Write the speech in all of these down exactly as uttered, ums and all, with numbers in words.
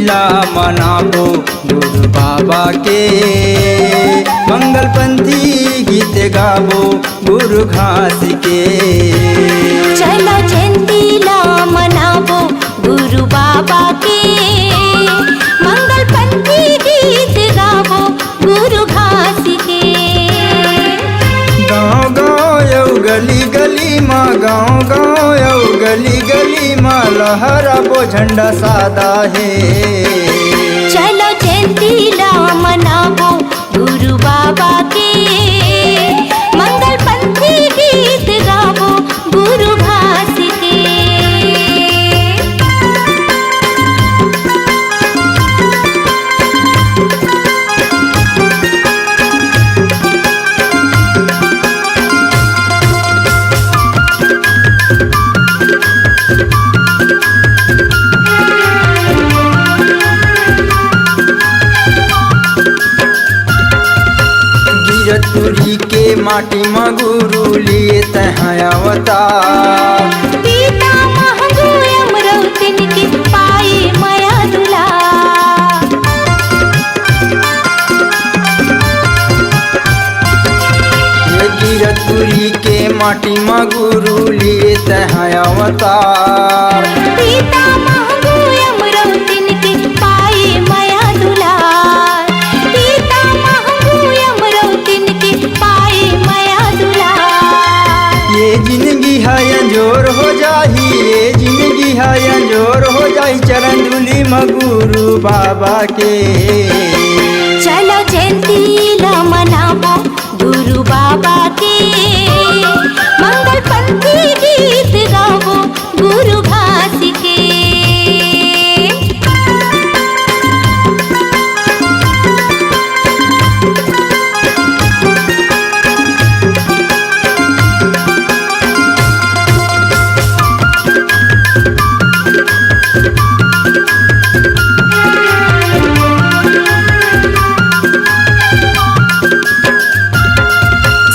ला मनाबो गुरु बाबा के, मंगल पंथी गीत गाबो गुरु घास के। चलो जयंती ला मनाबो गुरु बाबा के, मंगल पंथी गीत गाबो गुरु घास के। गाँव गाँव अउ गली गली मा, गाँव गाँव अउ गली गली मा लहराबो झंडा सादा हे। चलो जयंती ला मनाबो गुरु बाबा के, मंगल पंथी गीत गाबो गुरु घास के। गिरत तुरी के माटी म गुरु लिए तैं अवतार। पिता महंगू अमरौतिन के पाई मया दुलार। ये गिरत तुरी के माटी म गुरु लिए तैं अवतार। पिता महंगू अमरौतिन के पाई मया दुलार। पिता महंगू अमरौतिन के पाई मया दुलार। ये जिंदगी ह अंजोर हो जाही, ये जिंदगी ह अंजोर हो जाही, चरण धूली म गुरु बाबा के। चलो जयंती ला मनाबो गुरु बाबा के, मंगल पंथी गीत गाबो गुरु घास के।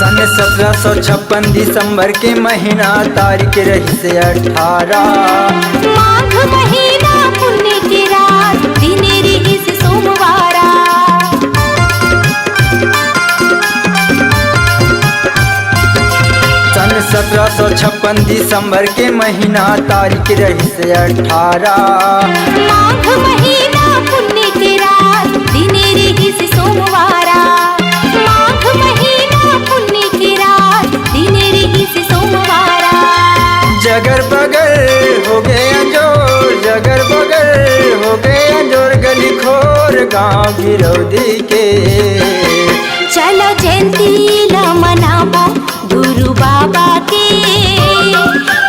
सन सत्रह सौ छप्पन दिसंबर के महीना, तारीख रहिस अठारह। माघ महीना पुन्नी के रात, दिन रिहिस सोमवारा। सन सत्रह सौ छप्पन दिसंबर के महीना, तारीख रहिस अठारह। माघ महीना पुन्नी के रात, दिन रिहिस सोमवारा। माघ महीना पुन्नी के रात, दिन रिहिस सोमवारा। जगर बगर हो गे अंजोर, जगर बगर हो गे अंजोर, गली खोर गांव गिरौदी के। चलो जयंती ला मनाबो गुरु बाबा के,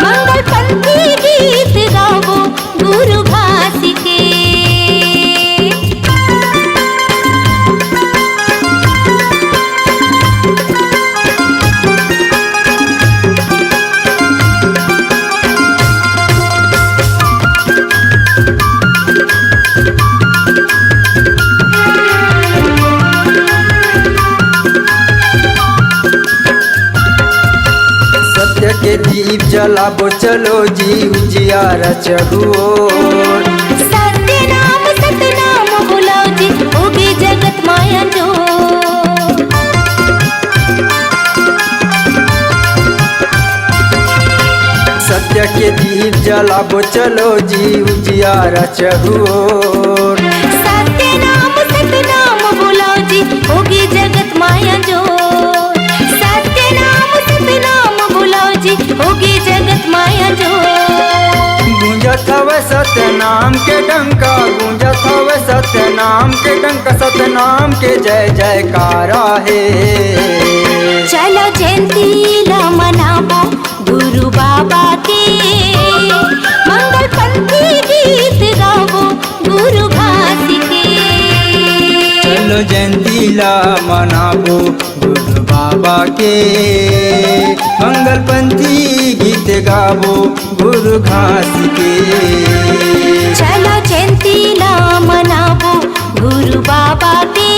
मंगल पंथी गीत गाबो गुरु घास के। सत्य के दीप जलाबो चलो जी, उजियारा चहुओर। सत्य नाम सतनाम बोलाओ जी, होगे जगत माया जो। सत्य के दीप जलाबो चलो जी, उजियारा चहुओर। सत्य नाम सतनाम बोलाओ जी, होगे जगत माया जो। सत्य नाम सतनाम बोलाओ जी, होगे जगत माया जो। गूंजत हवय सतनाम के डंका, गूंजत हवय सतनाम के डंका, सतनाम के जय जयकारा हे। चलो जयंती ला मनाबो गुरु बाबा के, मंगल पंथी गीत गाबो गुरु घास के। चलो जयंती ला मनाबो गुरु बाबा के, मंगल पंथी गीत गाबो गुरु घास के। चलो जयंती ला मनाबो गुरु बाबा के,